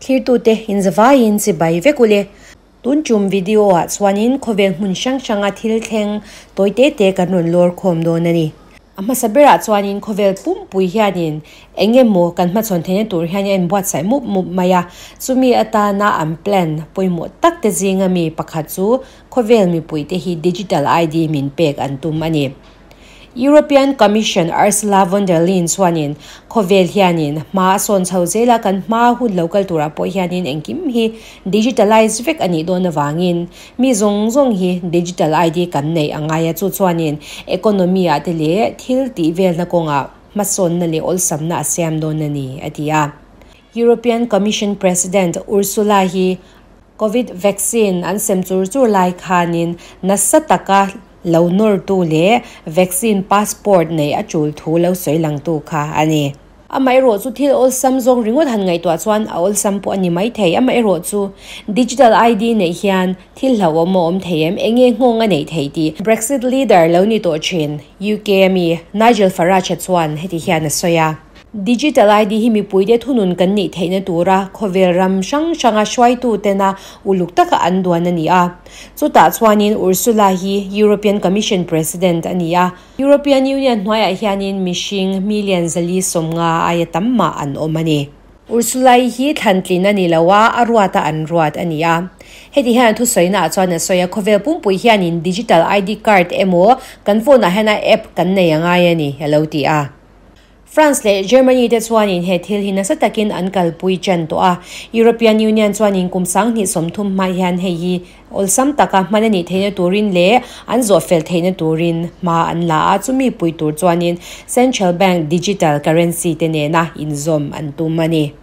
Thlirtute inzavaiin chibai vek ule. Tun tum video ah chuanin khawvel hmun hrang hranga thil thleng tawi te te kan rawn lawr khawm dawn a ni. A hmasa berah chuanin khawvel pumpui hianin eng emaw kan hmachhawn theihna tur hian a inbuatsaih mup mup mai a, chumi atana an plan pawimawh tak te zinga mi pakhat chu khawvel mipuite hi digital ID min pek an tum a ni. European Commission Ursula von der Leyen chuanin khawvel hianin hma a sawn chho zel a, kan hma hun lo kal turah pawh hianin engkim hi digitalise vek a nih dawn avangin mi zawng zawng hi digital ID kan neih a ngai a, chu chuanin economy ah te leh thil tih velna kawngah hmasawnna leh awlsamna a siam dawn a ni, a ti a. European Commission President Ursula hi Covid vaccine an sem chur chur lai khanin nasa taka lo nawrtu leh vaccine passport nei a tul thu lo sawi langtu kha a ni. Amaherawh chu thil awlsam zawng ringawt han ngaihtuah chuan a awlsam pawh a ni mai thei. Amaherawh chu digital ID neih hian thil hlauhawm a awm thei em? Eng nge nghawng a neih theih tih Brexit leader lo ni tawh thin UK ami Nigel Farage-a chuan heti hian a sawi a. Digital ID hi mipuite thunun kan nih theihna tura khawvel ram hrang hranga hruaitu tena uluk taka an duan a ni a. Chutah chuanin Ursula hi European Commission President a ni a. European Union hnuaiah hianin mihring million 450 aia tam mah an awm a ni. Ursula-i hi thlantlin a ni lo a, a ruata an ruat a ni a. Heti hian thusawiinaah chuan a sawi a, khawvel pumpui hianin Digital ID card emaw kan phone-ah hian a app kan nei a ngai a ni, a lo ti a. France leh Germany te chuanin he thil hi nasa takin an kalpui ṭan tawh a. European Union chuanin kum 2030 hma hian hei hi awlsam taka hman a nih theihna turin leh an zawh fel theihna turin hma an la a, chumi pui tur chuanin Central Bank Digital Currency te nena inzawm an tum a ni.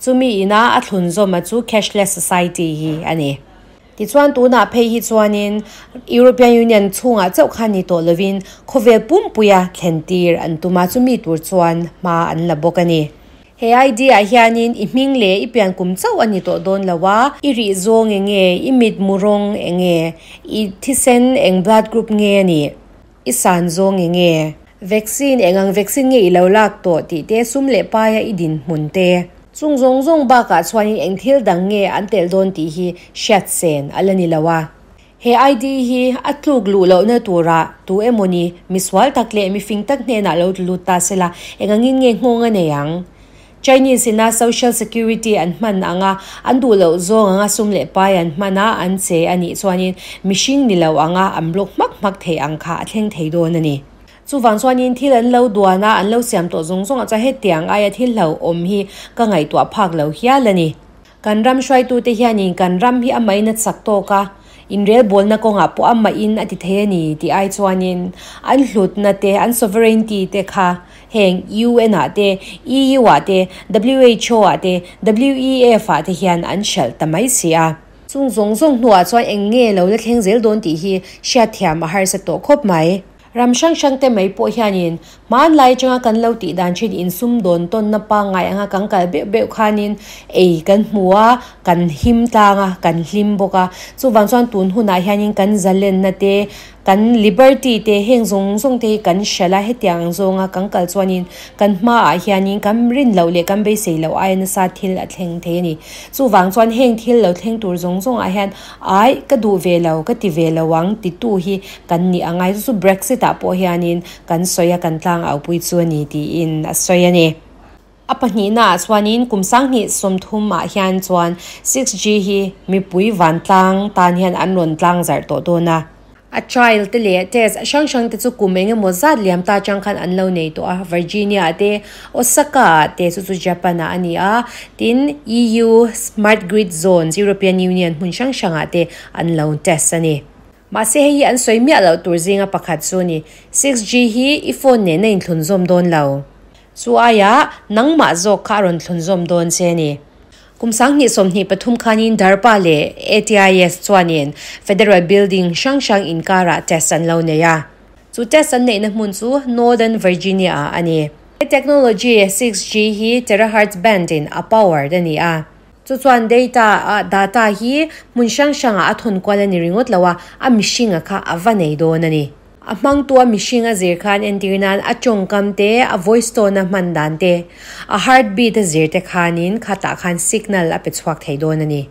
Chumi ina a thlunzawma chu cashless society hi a ni. Tichuan tunah phei hi chuanin European Union chhungah chauh khan ni tawh lovin khawvel pumpuia thlen tir an tum a, chumi tur chuan hma an la bawk a ni. He idea ah hianin i hming leh i pian kum chauh a ni tawh dawn lo a, i rih zawng eng nge, i mit mu rawng eng nge, i thisen eng blood group nge a nih, i san zawng eng nge, vaccine eng ang vaccine nge i lo lak tawh tih te, sum leh paia i dinhmun te. Chung zawng zawng bakah chuanin eng thil dang nge an telh dawn tih hi hriat sen a la ni lo a. He ID hi a tluk luh lohna turah tu emawni misual tak leh mifing tak hnenah lo tlu lut ta sela eng angin nge nghawng a nei ang? Chinese ina social security an hman ang a, an duh loh zawng anga sum leh pai an hman a, an che a nih chuanin mihring ni lo anga an block hmak hmak thei ang kha a thleng thei dawn a ni. Chuvang chuanin thil an lo duan a, an lo siam tawh zawng zawngah chuan hetiang aia thil hlauhawm hi ka ngaihtuah phak lo hial a ni. Kan ram hruaitute hianin kan ram hi amahin a chak tawk a, inrelbawlna kawngah pawh amahin a ti thei a ni tih ai chuanin an hlutna te, an sovereignty te kha heng UN ah te, EU ah te, WHO ah te, WEF ah te hian an hralh ta mai si a. Chung zawng zawng hnuah chuan eng nge lo la thleng zel dawn tih hi hriatthiam a harsa tawh khawp mai. Ram hrang hrang te mai pawh hianin hmanlai atanga kan lo tih dan thin insum dawn tawnna pangngai anga kan kal beuh beuh khanin ei kan hmu a, kan him tlang a, kan hlim bawk a. Chuvang chuan tun hunah hianin kan zalenna te, kan liberty te heng zawng zawng te hi kan hralh a, hetiang ang zawnga kan kal chuanin kan hmaah hianin kan rin loh leh kan beisei loh aia nasa thil a thleng thei a ni. Chuvang chuan heng thil lo thleng tur zawng zawngah hian ai ka duh ve lo, ka ti ve lo ang titu hi kan nih a ngai. Chu chu Brexit ah pawh hianin kan sawi a, kan tlang aupui chu a ni tiin a sawi a ni. A pahnihna ah chuanin kum 2030 ah hian chuan 6G hi mipui vantlang tan hian an rawn tlang zarh tawh dawn a. A trial te leh test hrang hrang te chu kum eng emaw zat liam ta atang khan an lo nei tawh a, Virginia ah te, Osaka ah te chu chu Japan ah a ni a, tin EU Smart Grid Zones, European Union hmun hrang hrang ah te an lo test a ni. Mahse hei hi an sawi miah loh tur zinga pakhat chu a ni. 6G hi i phone nen a inthlunzawm dawn lo. Chu aiah nangmah zawk kha a rawn thlunzawm dawn che a ni. Kum 2023 khanin DARPA leh ATIS chuanin Federal Building hrang hrang inkarah test an lo nei a. Chu test an neihna hmun chu Northern Virginia ah a ni. He technology 6G hi terahertz band in a powered a ni a. Chu chuan data a data hi hmun hrang hrangah a thawn kual a ni ringawt lo a, a mihringa kha a va nei dawn a ni. A hmangtua mihring a zir khan entir nan a tawngkam te, a voice tone a hman dan te, a heartbeat a zir te khanin khatah khan signal a pe chhuak thei dawn a ni.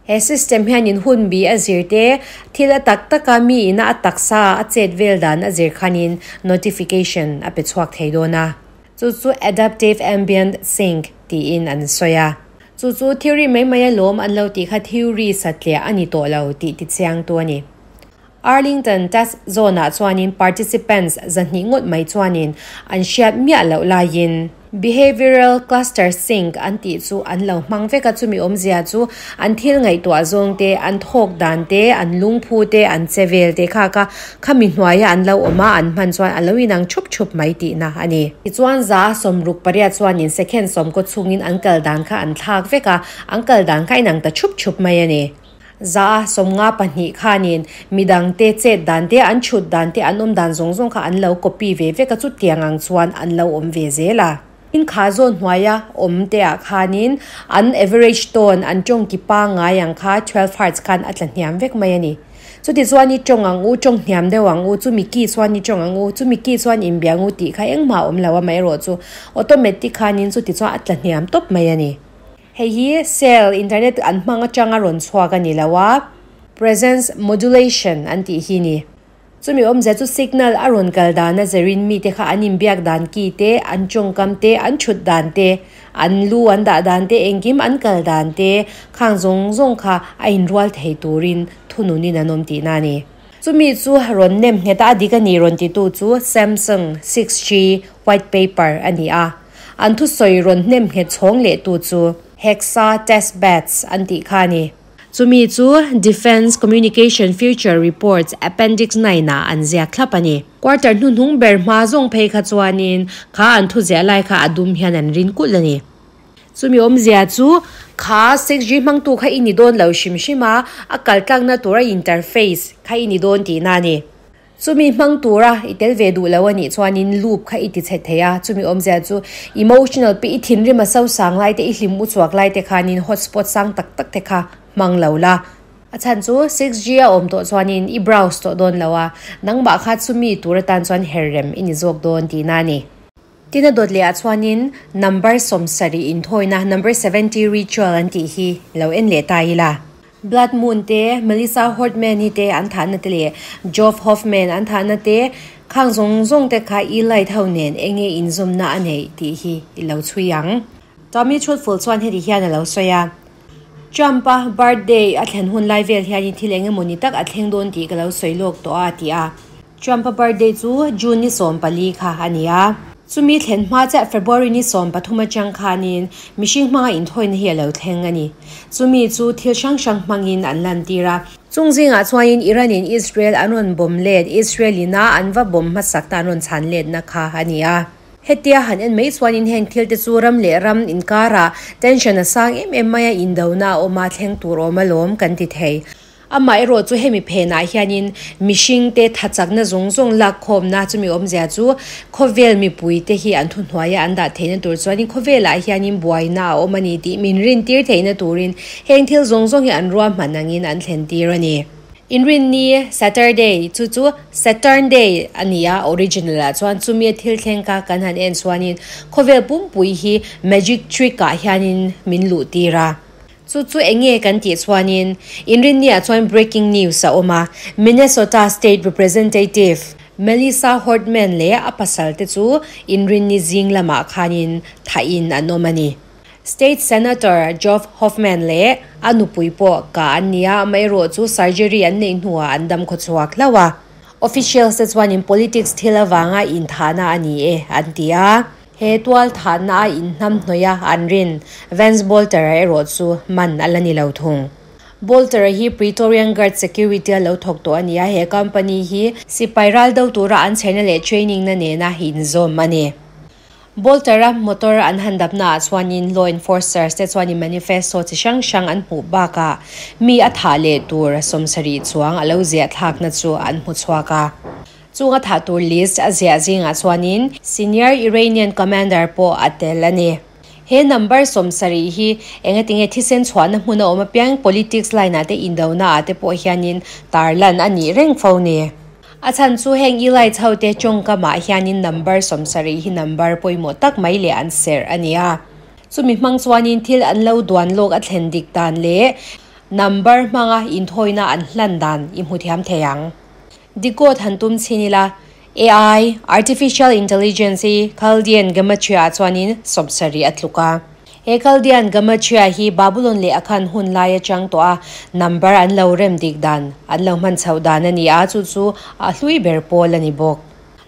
He system hianin hun bi a zir te, thil a tak taka mi ina a taksa a chet vel dan a zir khanin notification a pe chhuak thei dawn a. Chu chu adaptive ambient sync tiin an sawi a. Chu chu theory mai mai a lawm an lo tih kha theory satliah a ni tawh lo tih tichiangtu a ni. Arlington test zone ah chuanin participants 200 ngawt mai chuanin an hriat miah loh laiin Behavioral cluster sync an tih chu an lo hmang vek a, chumi awmzia chu an thil ngaihtuah zawng te, an thawk dan te, an lungphu te, an che vel te kha kha khami hnuaia an lo awm a, an hman chuan a lo inang thup thup mai tihna a ni. Tichuan 68% chuanin second 10 chhungin an kal dan kha an thlak vek a, an kal dan kha inang ta thup thup mai a ni. 52% khanin midang te chet dan te, an chhut dan te, an awm dan zawng zawng kha an lo copy ve vek a, chutiang ang chuan an lo awm ve zel a. In kha zawn hnuaia awm te ah khanin an average tone an tawng ki pangngai ang kha 12 hertz khan a tla hniam vek mai a ni. Chuti chuan i tawng ang u, tawng hniam deuh ang u, chumi ki chuan i tawng ang u, chumi ki chuan inbia ang u tih kha engmah a awm lo a, amaherawhchu automatic khanin chuti chuan a tla hniam tawp mai a ni. Hei hi cell internet an hmang atanga rawn chhuak a ni lo a, presence modulation an tih hi ni. Chumi awmzia chu signal a rawn kal dan a zerin mite kha an inbiak dan ki te, an tawngkam te, an thut dan te, an lu an dah dan te, engkim an kal dan te khang zawng zawng kha a inrual thei turin thununin an awm tihna a ni. Chumi chu rawn nem nghet a, a dik a ni rawn titu chu Samsung 6G white paper a ni a. An thusawi rawn hnem nghet chhawng leh tu chu Hexa test beds an tih kha a ni. Chumi chu Defence Communication Future Reports Appendix 9 ah an ziak thlap a ni. Quarter hnuhnung ber hma zawng phei kha chuanin kha an thuziah lai kha a dum hian an rin kulh a ni. Chumi awmzia chu kha 6G hmangtu kha i ni dawn lo hrim hrim a, a kaltlakna tura interface kha i ni dawn tihna a ni. Chumi hmang tura i tel ve duh lo a nih chuanin loop kha i ti chhe thei a, chumi awmzia chu emotional pi i thinrim a sosang lai te, i hlim u chhuak lai te khanin hotspot sang tak tak te kha hmang lo la. A chhan chu 6G a awm tawh chuanin i browse tawh dawn lo a, nangmah kha chumi tur atan chuan herrem i ni zawk dawn tihna a ni. Tin a dawt leh ah chuanin number 70 inthawina, number 70 ritual an tih hi lo en leh ta ila. Blood Moon te, Melissa Hortman hi te an thahna te leh Geoff Hoffman an thahna te khang zawng zawng te kha Elite ho nen enge inzawmna a neih tih hi i lo chhui ang. Tommy Truthful chuan heti hian a lo sawi a, Trump-a birthday a thlen hun lai vel hianin thil eng emaw ni tak a thleng dawn tih ka lo sawi lawk tawh a, a ti a. Trump-a birthday chu June ni 14 kha a ni a. Chumi thlen hma chiah February ni 13 atang khanin mihring hmanga inthawina hi a lo thleng a ni. Chumi chu thil hrang hrang hmangin an lantir a. Chung zingah chuanin Iran-in Israel an rawn bawm let, Israel-ina an va bawm hmasak ta an rawn chhan letna kha a ni a. Hetia han en mai chuanin heng thil te chu ram leh ram inkarah tension a sang em em mai a, indona a awm a, thleng tur awm alawm kan ti thei. Amah erawh chu hemi phenah hianin mihring te thachakna zawng zawng lak khawmna chumi awmzia chu khawvel mipui te hi an thuhnuaia an dah theihna tur chuanin khawvelah hianin buaina a awm a ni tih min rintir theihna turin heng thil zawng zawng hi an ruahman angin an thlen tir a ni. Inrinni, Saturday, chu chu Saturn Day a ni a, original ah chuan chumi a thil thleng kha kan han en chuanin khawvel pumpui hi magic trick ah hianin min luh tir a. Chu chu eng nge kan tih chuanin Inrinni ah chuan breaking news a awm a, Minnesota State Representative Melissa Hortman leh a pasal te chu Inrinni zing lamah khanin thahin an awm a ni. State Senator Geoff Hoffman leh a nupui pawh ka an ni a, amaherawh chu surgery an neih hnuah an dam khawchhuak hlauh a. Officials te chuanin politics thil avanga inthahna a ni e an ti a. He tual thahna a inhnam hnawih a an rin Vance Boelter-a erawh chu man a la ni lo thung. Boelter-a hi Praetorian Guard Security a lo thawk tawh a ni a, he company hi sipai ral do tura an chherna leh training na nena inzawm a ni. Boelter-a motor an han dapna ah chuanin law enforcers te chuanin manifesto chi hrang hrang an hmuh bakah mi a thah leh tur 70 chuang a lo ziah thlakna chu an hmu chhuak a. Chunga thah tur list a ziah zingah chuanin senior Iranian commander pawh a tel a ni. He number 70 hi engatinge thisen chhuahna hmun a awm apiang politics line ah te indona ah te pawh hianin tarlan a nih reng fo ni. A chhan chu heng Elites ho te tawngkamah hianin number 70 hi number pawimawh tak mai leh an serh a ni a. Chumi hmang chuanin thil an lo duan lawk a thlen dik dan leh number hmanga inthawina an hlan dan i hmu thiam thei ang. Decode han tum chhin ila, AI, Artificial Intelligence, hi Chaldean Gematria ah chuanin 70 a tluk a. He Chaldean Gematria hi Babylon leh Akhan hun lai atang tawh a number an lo rem dik dan, an lo hman chhoh dan a ni a, chu chu a hlui ber pawl a ni bawk.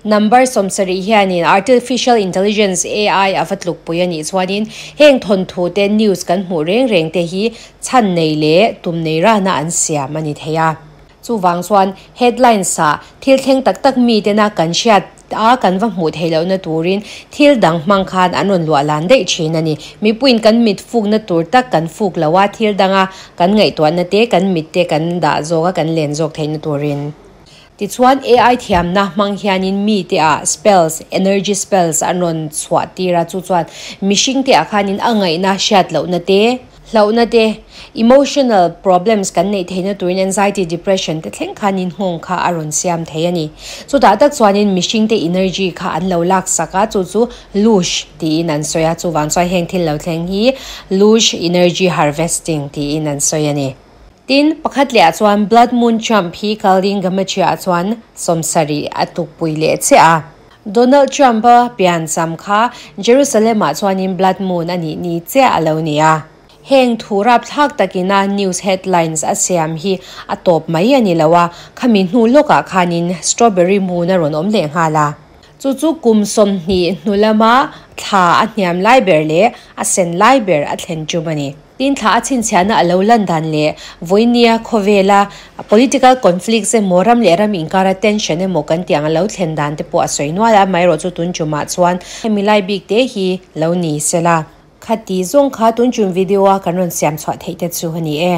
Number 70 hianin Artificial Intelligence, AI, a va tluk pui a nih chuanin heng thawnthu te news kan hmuh reng reng te hi chhan nei leh tum nei rana an siam a ni thei a. Chuvang chuan headlines ah thil thleng tak tak mi tena kan hriat a kan va hmuh theih lohna turin thil dang hmang khan an rawn luah lan daih thin a ni. Mipuiin kan mit fukna tur tak kan fuk lo a, thil danga kan ngaihtuahna te kan mit te kan dah zawk a kan len zawk theihna turin. Tichuan AI thiamna hmang hianin mi te ah spells, energy spells, an rawn chhuah tir a, chu chuan mihring te ah khanin a ngaihna hriat lohna te, hlauhna te, emotional problems kan neih theihna turin anxiety, depression te thleng khanin nghawng kha a rawn siam thei a ni. Chutah tak chuanin mihring te energy kha an lo lak sak a, chu chu lush tiin an sawi a, chuvang chuan heng thil lo thleng hi lush energy harvesting tiin an sawi a ni. Tin, pakhat leh ah chuan Blood Moon Trump hi Chaldean Gematria ah chuan 70 a tukpui leh chiah a. Donald Trump a piancham kha Jerusalem ah chuanin Blood Moon a nih ni chiah a lo ni a. Heng thu rapthlak takina news headlines a siam hi a tawp mai a ni lo a, khami hnu lawkah khanin Strawberry Moon a rawn awm leh nghal a. Chu chu kum 20 hnu lama thla a hniam lai ber leh a sen lai ber a thlen tum a ni. Tin thla a chhinchhiahna a lo lan dan leh vawinia khawvela political conflicts emaw ram leh ram inkara tension emaw kan tih ang a lo thlen dan te pawh a sawi nual a, amaherawh chu tun tumah chuan hemi lai bik te hi lo ni sela. Khati zawng kha tun tum video a kan rawn siam chhuah theih te chu a ni e.